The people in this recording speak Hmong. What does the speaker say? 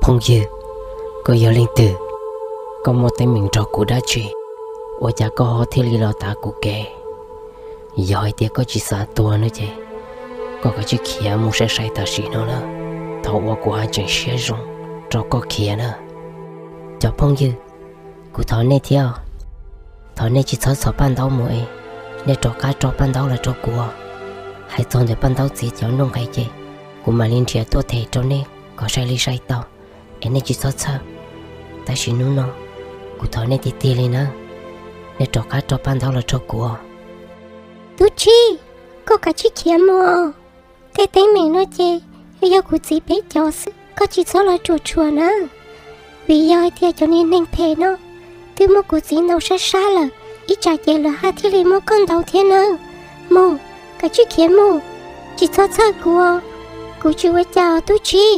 Phooj ywg, koj yog leej twg? Koj muaj teeb meem nrog kuv dab tsi? Ua cas koj ho thiaj li los tav kuv kev? Yog hais tias koj tsis xav tuag no ces koj kav tsij khiav mus sai sai tam sim no na, thaum uas kuv haj tseem siab zoo rau koj khiav na. Cov phooj ywg, kuv thov nej thiab, thov nej tsis txhob txhom paj ntaub mus es, nej rov qab rau paj ntaub los rau kuv. Hais txog ntawm paj ntaub txiv cov nuj nqes ces kuv mam li nrhiav tuaj them rau nej kom sai li sai tau, es nej tsis txhob txhawj. Tab sis hnub no kuv thov nej tiag tiag li na, nej rov qab rau paj ntaub los rau kuv. Tub Tshib, koj kav tsij khiav mus. Tej teeb meem no ces yog kuv txiv peb cov xwb, koj tsis txhob los ruam tshuam na. Vim yog hais tias cov niag neeg phem no twb muab kuv txiv ntaus sab sab lawm, ib tsam ces lawv haj thiaj li muab koj ntaus thiab nawb. Mus, kav tsij khiav mus, tsis txhob txhawj kuv, kuv tsis ua cas os Tub Tshib.